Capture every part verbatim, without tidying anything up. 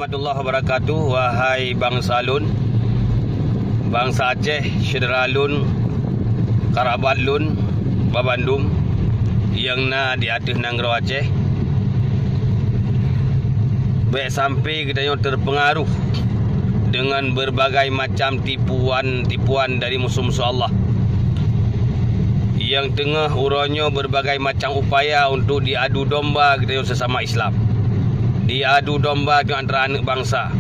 Warahmatullahi wabarakatuh. Wahai bansa lôn, bansa Aceh, syedara lôn, karabat lôn, babandum nyang na di ateueh nanggroe Aceh. Bék sampai geutanyoe teupeungaruh deungon beureubagai macam tipuan-tipuan dari musoh-musoh Allah nyang teungoh uroe nyoe beureubagai macam upaya untuk diadu domba geutanyoe seusama Islam. Diadu domba geutanyoe antara aneuëk bansa.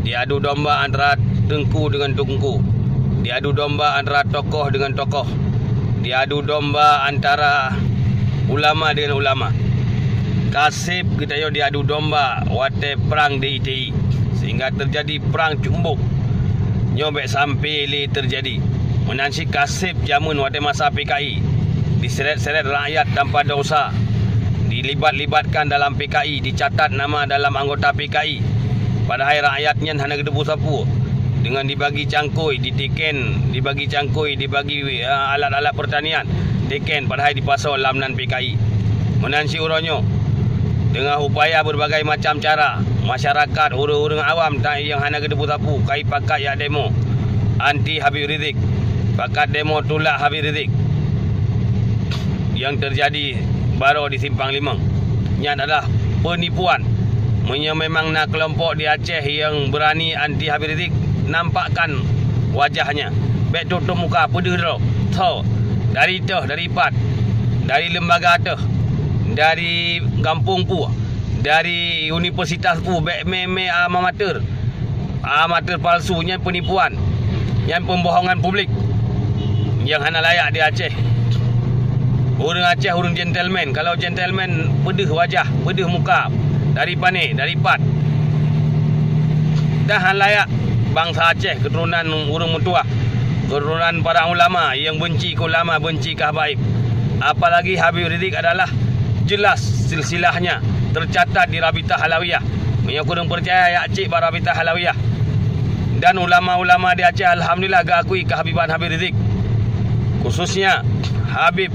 Diadu domba antara teungku deungon teungku. Diadu domba antara tokoh deungon tokoh. Diadu domba antara ulama deungon ulama. Ka sép geutanyoe diadu domba watée prang di I T I, sehingga teujadi prang cumbok. Nyoe bék sampai lé teujadi. Meunan cit ka sép jameun watée masa P K I, diseret-seret rakyat tanpa desya, dilibat-libatkan dalam P K I, dicatat nama dalam anggota P K I, padahai rakyat nyan hana geuteupeue sapeue, deungon dibagi cangkôi, ditiken, dibagi cangkôi, dibagi, eh, alat-alat peurtanian, tiken, padahai dipasoe lam nan P K I. Meunan cit uroe nyoe, deungon upaya beureubagai macam cara, masyarakat, ureuëng-ureuëng awam nyang hana geuteupeue sapeue, ka jipakat jak demo anti Habib Rizik, pakat demo tulak Habib Rizik nyang teujadi baroe di Simpang Limong. Nyan adalah peunipuan. Meunyoe memang na keulompok di Aceh nyang beurani anti Habib Rizik, nampakkan wajahnya. Bék tutup muka, peudeuh droe. Tho, dari toh, dari pat, dari lembaga toh, dari gampông peue, dari universitas peue, bék mé-mé alma mater. Alma mater palsu, nyan peunipuan. Nyan pembohongan publik nyang hana layak di Aceh. Ureuëng Aceh ureuëng gentleman. Kalau gentleman, peudeuh wajah, peudeuh muka, dari pané, dari pat. Dan hana layak bansa Aceh, keuturonan ureuëng meutuwah, keuturonan para ulama nyang beunci keu ulama, beunci keu habaib. Apalagi Habib Rizik adalah jelas silsilahnya teucatat di Rabitah Alawiyah. Meunyoe kureueng peucaya, jak cék bak Rabitah Alawiyah. Dan ulama-ulama di Aceh, alhamdulillah, geuakui keuhabiban Habib Rizik. Khususnya Habib,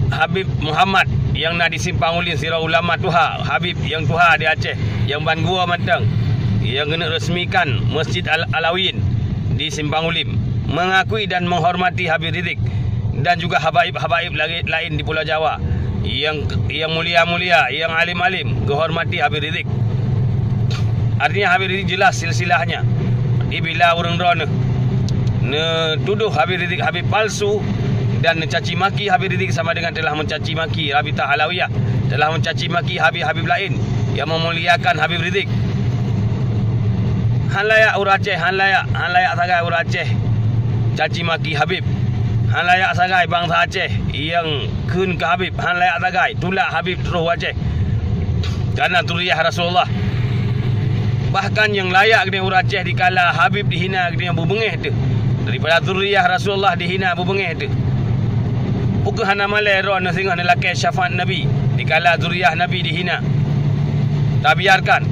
Habib Muhammad nyang na di Simpang Ulim, sidroe ulama tuha, Habib nyang tuha di Aceh, nyang ban gua mantong, nyang geuneuk resmikan Masjid Al-, Alawiyin di Simpang Ulim, mengakui dan menghormati Habib Rizik dan juga habaib-habaib lagée laén di Pulau Jawa nyang, nyang mulia-mulia, nyang alim-alim geuhormati Habib Rizik. Artinya Habib Rizik jelas silsilahnya. Jadi bila ureuëng droeneuh neutudoh Habib Rizik Habib palsu dan neucaci maki Habib Rizik sama dengan telah mencaci maki Rabitah Alawiyah, telah mencaci maki Habib-Habib laén nyang memuliakan Habib Rizik. Hana layak ureuëng Aceh, hana layak, hana layak sagai ureuëng Aceh caci maki Habib. Hana layak sagai bansa Aceh nyang kheun keu Habib, hana layak sagai tulak Habib troh u Aceh. Karena zuriyah Rasulullah. Bahkan nyang layak geutanyoe ureuëng Aceh dikala Habib dihina geutanyoe beubeungéh teuh. Daripada zuriyah Rasulullah dihina beubeungéh teuh. Peu kheueh hana malée droeneuh singoh neulakée syafaat Nabi, dikala zuriyah Nabi dihina? Tabiarkan.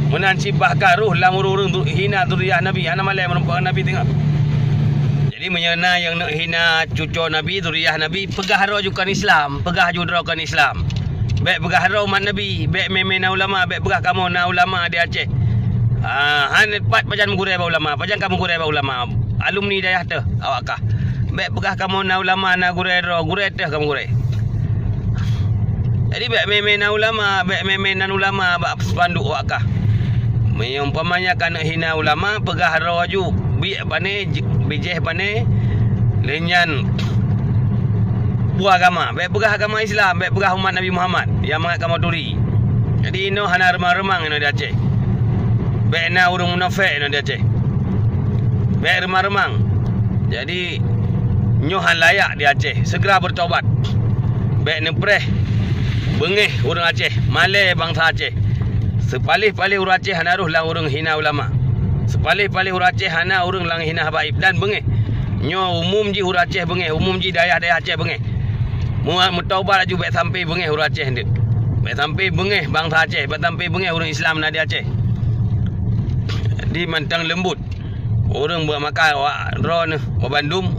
Meunan cit bahkan roh lam ureuëng-ureuëng hina zuriyah Nabi, hana malée meurumpok Nabi singoh. Jadi, meunyoe na nyang neuk hina cucoe Nabi, zuriyah Nabi, peugah droe ju kon Islam, peugah ju droe kon Islam. Bék peugah droe umat Nabi, bék mé-mé na ulama, bék peugah kamoe na ulama di Aceh. Ah, han pat pajan meugurée bak ulama, pajan ka meugurée bak ulama. Alumni dayah teuh awak kah. Bék peugah kamoe na ulama, na gurée droe, gurée teuh kamoe gurée. Jadi, bék mé-mé na ulama, bék mé-mé nan ulama bak spanduk awak kah. Meunyoe umpamanya ka neuk hina ulama, peugah droe ju, biek pané, j-, bijéh pané, lé nyan peue agama. Bék peugah agama Islam, bék peugah umat Nabi Muhammad nyang mangat kamoe turi. Jadi, inoe hana reumang-reumang inoe di Aceh. Bék na ureuëng munafék inoe di Aceh. Bék reumang-reumang. Jadi, nyoe hana layak di Aceh. Segera bertobat. Bék neupreh beungéh ureuëng Aceh, malée bansa Aceh. Seupalih-palih ureuëng Aceh hana roh lam ureuëng hina ulama. Seupalih-palih ureuëng Aceh hana ureuëng lam hina habaib dan beungéh. Nyoe umum jih ureuëng Aceh beungéh, umum jih dayah-dayah Aceh beungéh. Muat meutobat laju, bék sampai beungéh ureuëng Aceh ndeuk. Bék sampai beungéh bansa Aceh, bék sampai beungéh ureuëng Islam na di Aceh. Di mantong leumbot. Ureuëng beumakai awak droeneuh bak bandum,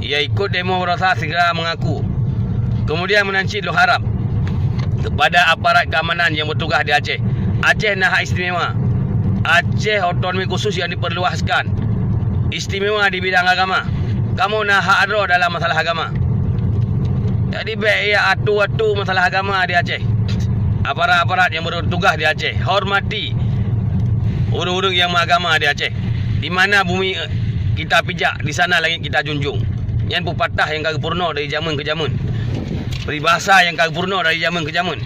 nyang ikot demo baroesa segera mengaku. Kemudian meunan cit lôn harap kepada aparat keamanan nyang bertugas di Aceh, Aceh na hak istimewa. Aceh otonomi khusus yang diperluaskan. Istimewa di bidang agama. Kamoe na hak droe dalam masalah agama. Jadi, bèk ya atu-atu masalah agama di Aceh. Aparat-aparat yang bertugas di Aceh, hormati ureueng-ureueng yang meuagama di Aceh. Di mana bumi, eh, kita pijak, di sana langit kita junjung. Nyan pepatah nyang ka geupeurunoe dari jameun keu jameun. Peribahasa nyang ka geupeurunoe dari jameun keu jameun.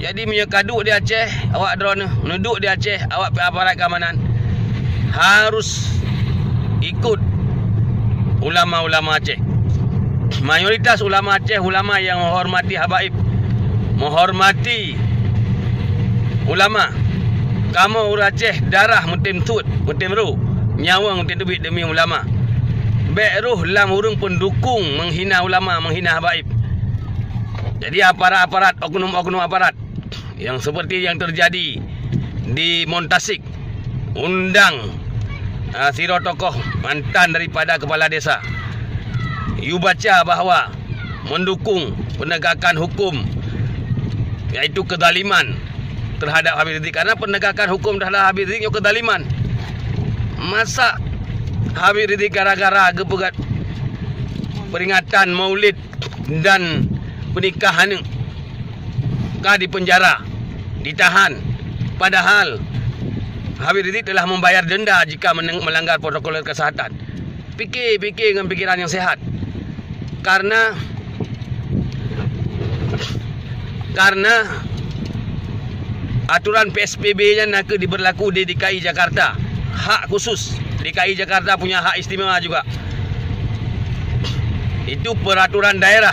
Jadi, meunyoe ka duek di Aceh, awak droeneuh, neuduek di Aceh, awak aparat keamanan harus ikut ulama-ulama Aceh. Mayoritas ulama Aceh, ulama yang menghormati habaib, menghormati ulama. Kamoe ureueng Aceh darah meutem suet, meutem ro, nyawöng meutem teubiet demi ulama. Bèk roh lam ureueng pendukung menghina ulama, menghina habaib. Jadi, aparat-aparat, oknum-oknum aparat yang seperti yang terjadi di Montasik, undang, ah, sidroe tokoh mantan daripada kepala desa, yue baca bahwa mendukung penegakan hukum, yaitu kezaliman terhadap Habib Rizieq. Karena penegakan hukum terhadap Habib Rizieq nyoe kezaliman. Masa Habib Rizieq gara-gara geupeugöt peringatan Maulid dan pernikahan ka dipenjara, ditahan. Padahal Habib Rizieq telah membayar denda jika meneng-, melanggar protokol kesehatan. Pikir-pikir dengan pikiran yang sehat. Karena, karena aturan P S B B nyan na kheueh diberlaku di D K I Jakarta. Hak khusus. D K I Jakarta punya hak istimewa juga. Itu peraturan daerah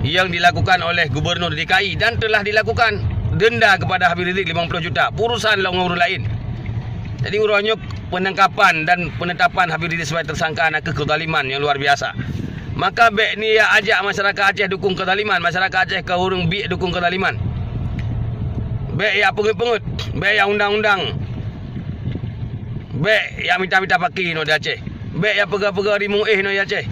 yang dilakukan oleh Gubernur D K I dan telah dilakukan denda kepada Habib Rizieq lima puluh juta. Urusan lom ngon ureueng laén. Jadi, uroe nyoe penangkapan dan penetapan Habib Rizieq sebagai tersangka na kheueh kezaliman yang luar biasa. Maka bèk ni ya ajak masyarakat Aceh dukung kezaliman, masyarakat Aceh ka ureueng biek dukung kezaliman. Bèk ya peungeut-peungeut, bèk ya undang-undang. Bèk ya mita-mita paki inoe di Aceh. Bèk ya peugah-peugah rimueng éh inoe di Aceh.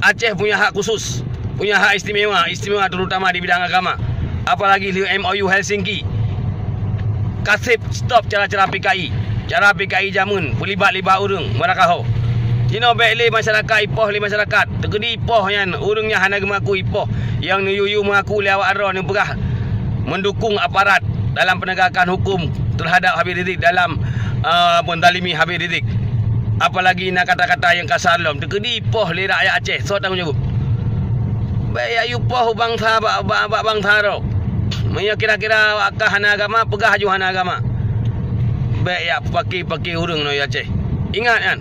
Aceh punya hak khusus, punya hak istimewa, istimewa terutama di bidang agama. Apalagi lheueh M O U Helsinki. Ka sép stop cara-cara P K I. Cara P K I jameun, peulibat-libat ureueng, meurakaho. Jinoe bèk lé masyarakat ipoh lé masyarakat. Teukeudi ipoh nyan, ureueng nyan hana geumaku ipoh. Nyang neuyue-yue mengaku lé awak droe neupeugah mendukung aparat dalam penegakan hukum terhadap Habib Rizieq dalam, ah, menzalimi Habib Rizieq. Apalagi na kata-kata nyang kasar lom. Teukeudi ipoh lé rakyat Aceh. Soe tanggong jaweueb? Bèk ya yue poh bansa bak, bak, bak bansa droe. Meunyoe kira-kira awak kah hana agama, peugah aju hana agama. Bèk ya peupaké-paké ureueng inoe di Aceh. Ingat nyan.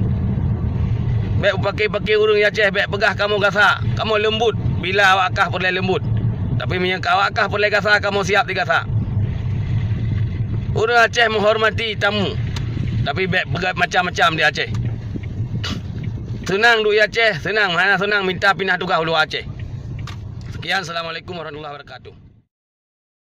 Bèk peupaké-paké ureueng di Aceh, bèk peugah kamoe gasa, kamoe leumbut bila awak kah peureulèe leumbut. Tapi meunyoe awak kah peureulèe gasa, kamoe siap digasa. Ureueng Aceh menghormati tamu. Tapi bèk peugah macam-macam di Aceh. Seunang duek di Aceh, seunang. Hana seunang, mita pinah tugaih u luwa Aceh. Sekian, assalamualaikum warahmatullahi wabarakatuh.